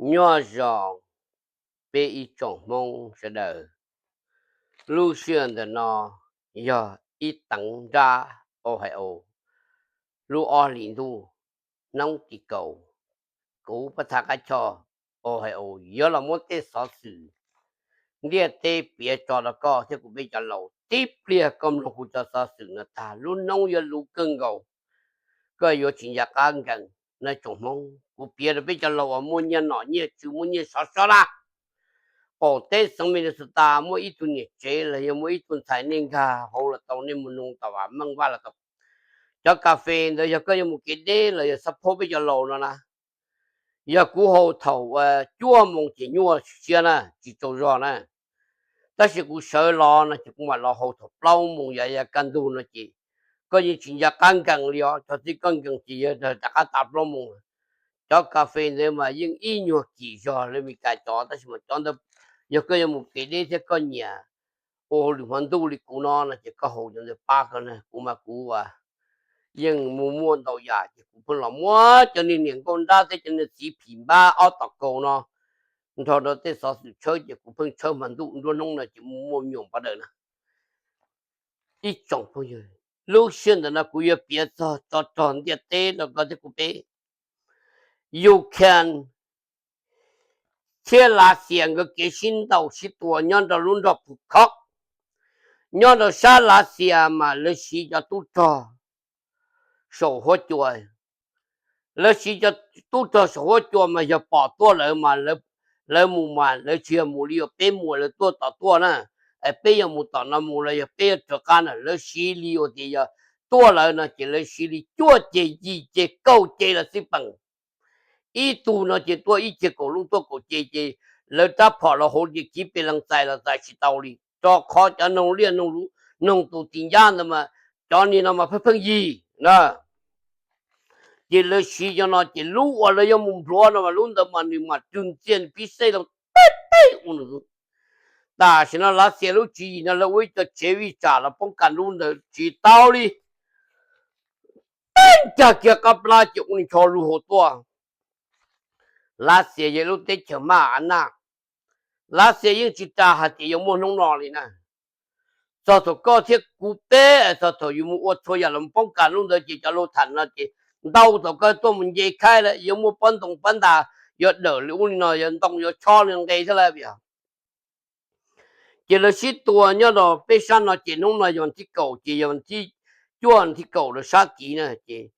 Nyob zoo peb ib tsoom Hmoob sawv daws. Lub sij hawm ntawm no yog ib teev nrab Ohio, lub ob hlis ntuj, hnub tim kaum, kuv Paj Thaj Qab Choj Ohio yuav los muab tej xov xwm ntiaj teb piav tso rau koj thiab kuv peb cov laus. Tib pliag koj mloog kuv cov xov xwm no tag, lub hnub yuav luv kawg nkaus, koj yuav tsis nco qab nkees no tsoom Hmoob. Kuv piav rau peb cov laus uas muaj nyiaj nom nyiaj tswv, muaj nyiaj sov sov laj. Qaum teb xeev Minnesota muaj ib tug niam tsev los yog muaj ib tug ntxhais, nej nkag hauv los tau, nej mus nug tom Vam Meej Vaj los tau. Cov kas fes ntawd yog koj yuav mus kev deb los yog xab phob peb cov laus no na, yog kuv haus thaum cuaj moos ces nyuaj siab na, tsis tsaug zog na. Tab sis kuv sawv los no ces kuv mam los haus thaum plaub moos, yog kaj ntug no ces koj yeej tsis nco qab nkees li os. Thaum twg koj nkees ces yog rov qab tas plaub moos. Cov kas fes ntawd mas yeej ib nyuag kim zog li Meskas cov, tab sis mas cov ntawd yog koj yuav mus kev deb thiab koj nyiam ua hauj lwm hmo ntuj li kuv no no ces koj haus cov ntawd pab koj na. Kuv mas kuv yeej mus muaj ntau yam ces kuv pheej los muab cov niag niam nkauj nrab thiab cov niag txiv phim npab ob tom kaus no nrog rau tej xov xwm tshawb ces kuv pheej tshawb hmo ntuj, nruab hnub no ces mus muaj me nyuam pov daws na. Ib tsoom phooj ywg, lub sij hawm ntawm no kuv yuav piav txog tsov rog ntiaj teb rau koj thiab kuv peb. Ukraine thiab Lav Xias nkawd kev sib ntaus sib tua nyob rau lub nroog Phu Khob. Nyob rau sab Lav Xias mas lawv siv cov tub rog saum huab cua. Lawv siv cov tub rog saum huab cua mas yog pom tuaj lawv mas lawv mus mas lawv tsis yog mus li uas peb mus lawv tuaj tom tuaj na. Peb yog mus tom no mus los yog peb yuav rov qab na, lawv siv li uas tias yog tuaj lawv no ces lawv siv li cuaj ceg yim ceg kaum ceg los xij peem. Ib tug no ces tuaj ib ceg kaum lub, tuaj kaum ceg ces lawv rab phom los hauv ces kiv pes lees txais los txais tsis tau li, rau qhov cov noog liaj noog tus tis ncab ntawd mas cov niag no mas pheej pheej yig na. Ces lawv siv cov no ces lub uas lawv yuav mus npluav no mas lub ntawd mas nws mas rwg ntxiag nws pib sej loo teb teb ua nws. Tam sim no Lav Xias lub tswv yim no lawv ua ib co tsev vij tsam los poob kas lub ntawd tsis tau li. Teb ncag kiag qab plab ces ua nws ncho lug hauv tuaj. Lav Xias yog lub teb chaws maj av naj, Lav Xias yeej tsis ras hais tias yuav muaj hnub no li na. Txog thaum koj thiab kuv peb txog thaum yus mus ua txhua yam los poob kas lub ntawd ces cov lus tham no ces ntau thaum koj tuaj mus nce khaib lawm, yuav muaj pob ntoo pob ntas, yuav dawm li ub li no, yuav ntoo yuav chob li nqe thiab lawm yog. Ces lawv sib tua nyob rau peb sab no ces hnub no yog thib kaum ces yog thib cuaj thib kaum rau sab tid na ces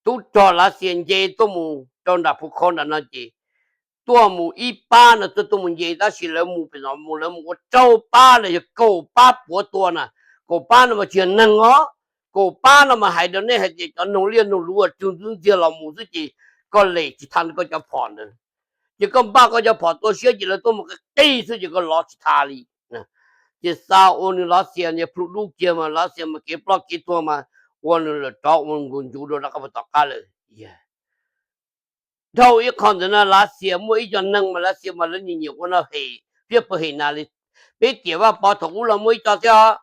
tub rog Lav Xias nce tuaj mus rau nram Phu Khov nram no ces tuaj mus ib pab no tuaj tuaj mus nce, tab sis lawv mus pem no mus lawv mus ua rau pab los yog kaum pab puav tua na. Kaum pab no mas tsis yog neeg os, kaum pab no mas hais rau nej hais tias cov noog liaj noog luv rwg ntxiag los mus xwb ces koj lem tsis tha koj cov phom ntawd. Ces koj npaj koj cov phom tua siab ces lawv tuaj mus qis qis xwb ces koj lov tsis tha li. Ces xa ua nws Lav Xias niag plhu dub kiag mas Lav Xias mas kev ploj kev tuag mas ua nws lawm rov ua nkaus ncuv rau rov qab puag tom qab lawm. Dhau ib qho ntawd no Lav Xias muaj ib co neeg mas Lav Xias mas lawv nyiam nyiam ua no hem, phiab pawg hem nas li. Peb tiam Vaj Pov thaum ub los muaj ib co thiab os.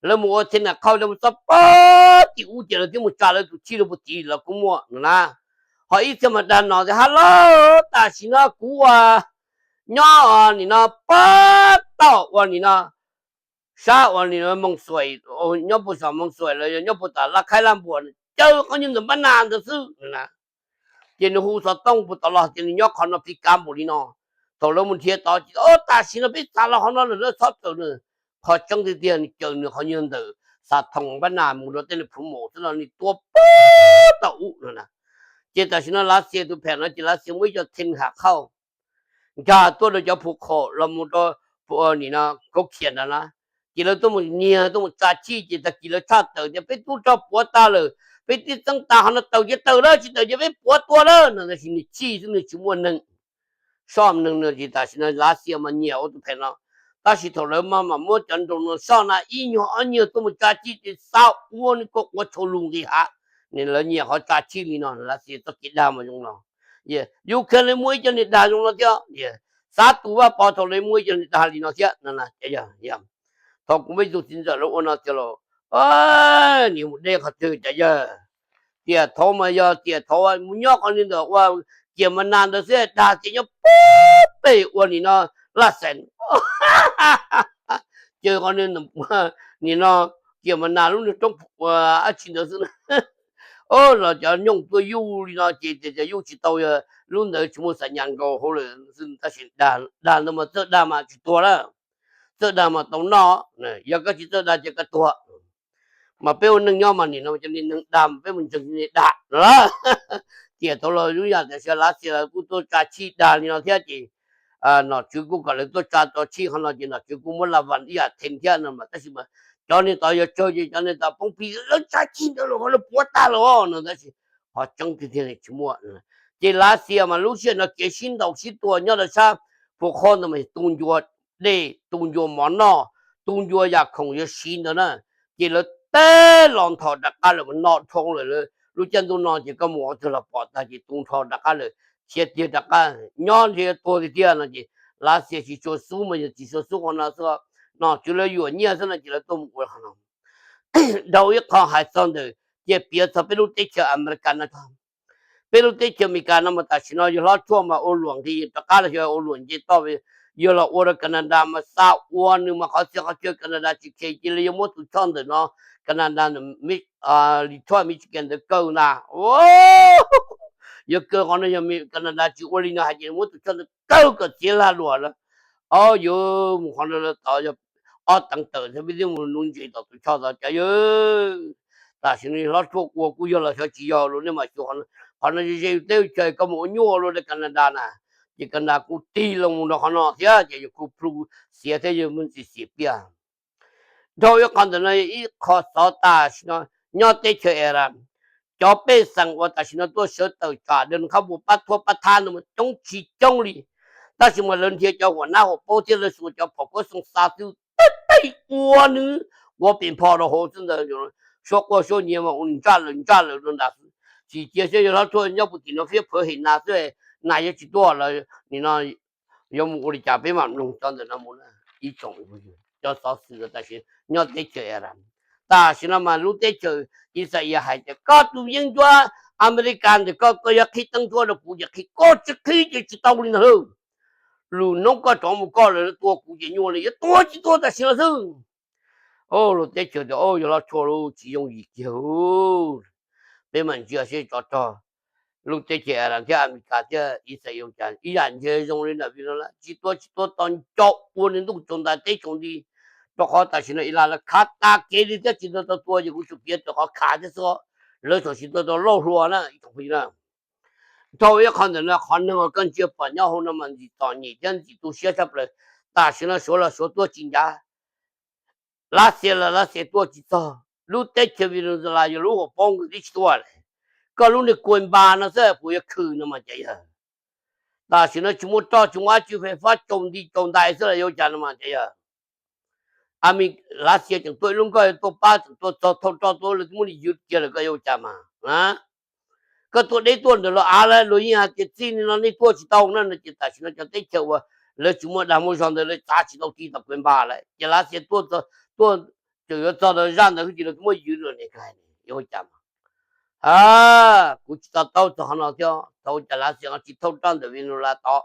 Lawv mus ua thej nas khauj, lawv mus txog pab tim ub ces lawv twb mus tsa lawv tus chij rau puag tid los kuj muaj no na. Ho ib txhia mas dag no tias, ha lauj, tam sim no kuv ua nyob nim no pab tau ua nim no sab ua nim no Moos Xuaim, nyob puag saum Moos Xuaim los yog nyob puag tom Laj Khaib Laj Npuas, caw qhov nyuag ntawm npab nas ntawd xwb na. Ces nws hu xov tooj puag tom los tias nws nyob qhov no pib kav npaum li no. Thaum lawv mus nrhiav tod ces, o, tam sim no peb txav los qhov no lawm, lawv txhob caw nws. Qhov tseeb tiag tiag nws caw nws qhov nyuag ntawm xav thoom npab nas mus rau tej niag plhu maum xwb los nws tua pab tau ub no na. Ces tam sim no Lav Xias tus phem no ces Lav Xias muaj ib co thej nas khauj nkag tuaj rau cov Phu Khov los mus rau nim no Kaub Khiam ntawd na. Ces lawv tuaj mus nyiag tuaj mus tsa chij ces tag kis lawv tshaj tawm tias peb tub rog puav tag lawm, peb twb txeeb tas qhov no, tawm ces tawm lawm, tsis tawm ces peb puav tua lawm no. Tab sis nws chij xwb nws tsis muaj neeg soj neeg no ces tam sim no Lav Xias mas nyiam ua tus phem no. Tab sis thaum lawv mas mam muab cov nroog no soj na ib nyuag ob nyuag tuaj mus tsa chij ces xa ua nws kom ua tshau lus nqis hav. Lawv nyiam qhov tsa chij li no, Lav Xias txoj kev dag mas zoo no. Ukraine lawv muaj ib co niag dag zoo no thiab, xav tus Vaj Pov thaum lawv muaj ib co niag dag li no thiab no. Thaum kuv muaj ib tug txiv ntxawm lawv ua no tiag los, nim mus deb qhov twg cov yawg. Tiam thaud mas yog tiam thaud mus nyob qhov niag ntawm ua ciam mas nas ntawd xwb dag tias nyob puag pem ua nim no laj xeem. Ces qhov nim no ciam mas nas lub niag roob ua dab tsi ntawd xwb na. Los cov nyooj tuaj yuj li no ces tias cov yuj tsis tau, lub ntawd tsis muaj xav nyas nkaus hauv lawm xwb, tab sis dag ntawd mas txawj dag mas tsis tuag na, txawj dag mas tau noj, yog koj tsis txawj dag ces koj tuag. Mas peb ua neej nyob mas nim no cov neeg dag mas peb mus ntseeg dag no. Tiam tau los lub yam tias Lav Xias kuj tuaj tsa tshij dag li no thiab ces nom tswv kuj kom lawv tuaj tsa tso tshij qhov no ces nom tswv kuj muab laj vas ib yam them thiab no mas, tab sis mas cov neeg tod yog tsawg ces cov neeg tod poob plig lawv tsa tshij ntawd los lawv puav tag los no, tab sis qhov tseeb tiag tiag tsis muaj. Ces Lav Xias mas lub sij hawm no kev sib ntaus sib tua nyob rau sab Phuv Qhob ntawd mas tu ncua dej, tu ncua mov noj, tu ncua yam khoom yuav siv ntawd na. Ces lawv teb los nthos rov qab lawm mas no dhau lawm, lub caij ntuj no ces koj mus ua twg los pom tag ces tu nrho rov qab lawm, khiav tiag rov qab, nyob ntshe tuag tiag tiag no ces Lav Xias tsis tshua xub mas yog tsis tshua xub qhov no xwb, nom tswv lawv yuam nyiaj xwb no ces lawv tuaj mus ua qhov no. Dhau ib qho hais txog ntawm, ces piav txog peb lub teb chaws Amelikas no tso. Peb lub teb chaws Amelikas no mas tam sim no yawg hlob Trump mas ua luam nqis rov qab los yog ua luam nce toj, yog los ua rau Canada mas xa ua nws mas qhov txhia qhov chaw Canada tsis kheev cia li yuav muab tus choj ntawm no, Canada, Detroit, Michigan ntawd kaw ntag. Yog kaw qhov no yog Canada tsis ua li no hais ces muab tus choj ntawd kaw kom txiav lag luam lawm. Ob yuav mus qhov no tod yog ob teev tawm thiab peb twb mus nuv ntses tom tus choj tod cas yog. Tam sim no hlob Trump ua kuj yog los xyov tsis yog los nej mam xyuas qhov no ze ze yus teb chaws koj mus ua nyuaj ua luaj rau Canada na. Ces Canada kuj tig loo mus rau qhov no thiab ces yus kuj plhu xiav thiab yus muaj ntsis xiam piaj. Dhau ib qho ntawm no ib qho xov tam sim no nyob teb chaws Iran, cov pej xeem uas tam sim no tuaj sawv tawm tsam dawm qhab npua pab thuab pab thab ntawd mas coob tsis coob li, tab sis mas lawv nrhiav cov huam nab huam paub thiab lawv xuas cov phom kuab xoo xa xwb, tej tej ua nws, ua pem pho rau hauv xwb ntawd. Suab quaj suab nyiav mas ua nws ntsaj lawm ntsaj lawm rau nram xwb. Tsis cia siab yog hlob Trump nyob puag tim no fiab phawv hem nas xwb, nas yuav tsis tuaj los nim no yuav mus ua li cas peb mam mloog cov ntawm no mus na. Ib tsoom cov xov xwm tam sim nyob teb chaws Iran, tam sim no mas lub teb chaws Ixayees hais tias koj tus yeeb ncuab Amelikas ntawm koj, koj yuav qhib teeb ncuab rau kuv ces qhib, koj tsis qhib ces tsis tau li ntag lauj. Lus noob koj rov mus koj lawm tua kuv ces nyuaj li, yuav tua tsis tua tam sim no xwb. Lub teb chaws tias yog hlob Trump lub tsis yooj yim kiag. Peb mam ntsia seb tsov rog lub teb chaws Iran thiab Amelikas thiab Ixayees cas ib yam ntsia zoo li ntawm Venezuela, tsis tua tsis tua tos nco ua nws ntuj tsaus ntais teb tsaus nti. Rau qhov tam sim no Iran lawv khav tas kev li thiab tsis tau tau tua ces kuv tsuas piav rau qhov khav thiab xwb, lawv txawm tsis tau tau lauj hlua na ib tsoom phooj ywg na. Dhau ib qho ntawm no qhov neeg uas koj ntsia pom nyob hauv no mas ntxim txom nyem thiab ntxim tu siab tshaj plaws. Tam sim no Suav los Suav tuaj tsis ncav, Lav Xias los Lav Xias tuaj tsis txog, lub teb chaws Venezuela yog lub hauv paus nkawd twb tsis tuaj lawm. Koj lub niag Cuba no xwb puas yuav khwm no mas ces yog tam sim no tsis muaj roj tsis muaj dab tsi, fais fab tsaus nti tsaus ntais xwb los yuav cas no mas ces yog. Lav Xias tseem tuaj ib lub nkoj tuaj pab tseem tuaj txog thauj roj tuaj lawv twb muab nws ywv kiag lawm koj yuav ua cas mas. Koj tuaj deb tuaj ntawm los av lawv luag yeej hais tias txij li no nej tuaj tsis tau na no ces tam sim no cov teb chaws uas lawv tsis muaj dag muaj zog ntawd lawv txav tsis tau ti tom Cuba lawm ces Lav Xias tuaj, tuaj tseem yuav txog rau zaj ntawd ces lawv twb muab ywv lawm ne, yuav ua cas mas. Kuv tsis to taub txog qhov no thiab, thaum ua cas Lav Xias tsis thauj roj ntawm Venezuela tod,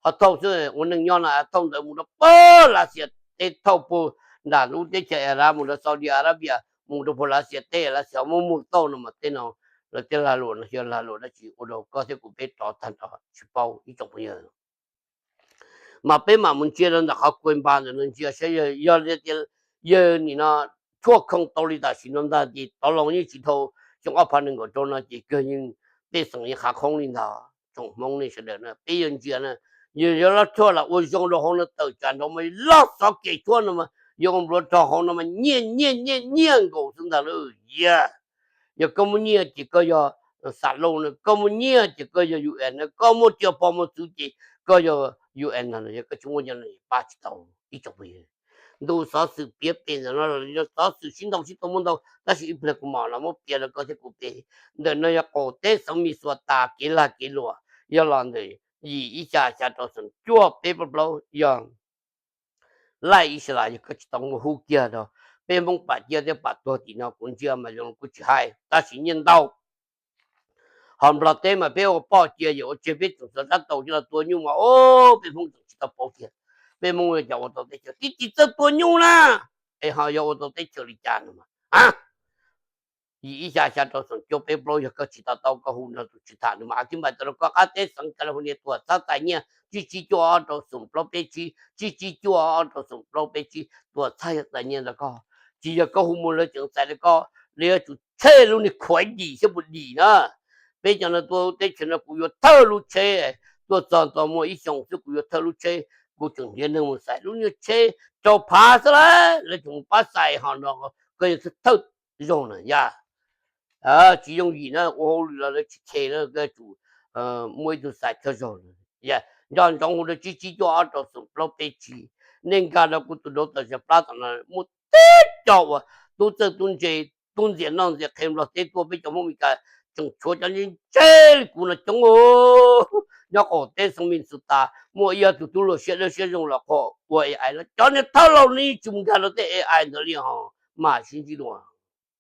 ho thauj xwb ua neej nyob no thauj ntawd mus rau puag Lav Xias teb, thauj puag nram lub teb chaws Iran mus rau Saudi Arabia, mus rau puag Lav Xias teb, Lav Xias muab muag tauj no mas tej no lawv tej lag luam no xyov lag luam dab tsi ua rau koj thiab kuv peb rov tag nrho tsis paub ib tsoom phooj ywg. Mas peb mam mus ntsia rau ntawm qhov Cuba ntawm no ntsia saib yog tias yawg nim no tshuaj khoo tau li tam sim no ntag ces tov los yeej tsis dhau xyoo ob phav nees nkaum rau no ces kawg yeej pej xeem yeej qhav qhoob li ntag. Tsoom Hmoob nej sawv daws na peb yuav ntsia na, yog yawg hlob Trump los ua zoo rau hauv no tawm tsam nrov mas loj xov kem tshuab no mas yuav ua npluav rog hauv no mas nyiaj nyiaj nyiaj nyiaj nkaus xwb ntag lauj. Yog koj muaj nyiaj ces koj yog Xas Lauj na, koj muaj nyiaj ces koj yog U N na, koj muaj tiaj pog muaj txwv ces koj yog U N no, yog koj tsis muaj nyiaj no pab tsis tau ib tsoom phooj ywg. Ntu xov xwm piav pem ntawm no los yog xov xwm sib ntaus sib tua muaj ntau tab sis ib pliag kuv mam los muab piav rau koj thiab kuv peb. Ntawm no yog qaum teb xeev Minnesota kev lag kev luam, yog los ntawm yim ib xya xya rau xeem cuaj peb plaub plaub yog laij ib sab las yog koj tsis tau muaj hub kiag rau peb Hmoob pam ciaj thiab pam tuag tim no kuv ntsia mas zoo kuj tsis hais tab sis nyiaj ntau. Nplog teb mas peb ua poj cia yawm ua tseg peb tseem txog sab tau coj los tua nyuj mas o, peb Hmoob tseem tsis tau paub tiag. Peb Hmoob cov ua tau teb chaws tib tsis txawj tua nyuj na, es ho yog ua tau teb chaws li cas no mas a, yim ib xya xya rau xoom cuaj peb plaub yog koj tsis to taub koj hu nrog tus tswv tham nws mas a, twb npaim tau rau koj qab teb xeev California tuam txhab txais nyiaj tsib tsib cuaj ob rau xoom plaub peb tsib, tsib tsib cuaj ob rau xoom plaub peb tsib tuam txhab yog txais nyiaj ntawd koj. Tsis yog koj hu mus lawv tseem txais rau koj, lawv yuav tsum tshem lub niag khuaiv dim xyab puas dim na. Peb cov no tuaj teb chaws no kuv yuav thawj lub tsheb, tuaj txog tau muaj ib xyoos xwb kuv yuav thawj lub tsheb, kuv tseem nrhiav neeg mus xais lub niag tsheb rau phav xwb las, lawv tseem mus pab xais ho no, koj yog thawj zaug na yog. Tsis yooj yim na, ua hauj lwm los lawv tsis khe na, koj yuav tsum muaj ib tug xais thawj zaug. Nco ntsoov hu rau tsib tsib cuaj ob rau xoom plaub peb tsib, nej nkag rau kuv tus daughter zam plab tom no muaj teb co uas tub txawj tub ntse, tub ntxias noj ntxias qhe Nplog teb tuaj, peb cov Hmoob Meskas tseem tshuav cov ntse ntse li kuv no coob. Nyob qaum teb xeev Minnesota muaj ib ob tug tub hluas siab dawb siab zoo los qhuas ua A I los cov niag thawj laus ne tsis mus nkag rau tej A I ntawd li ho, mam sib ntsib dua.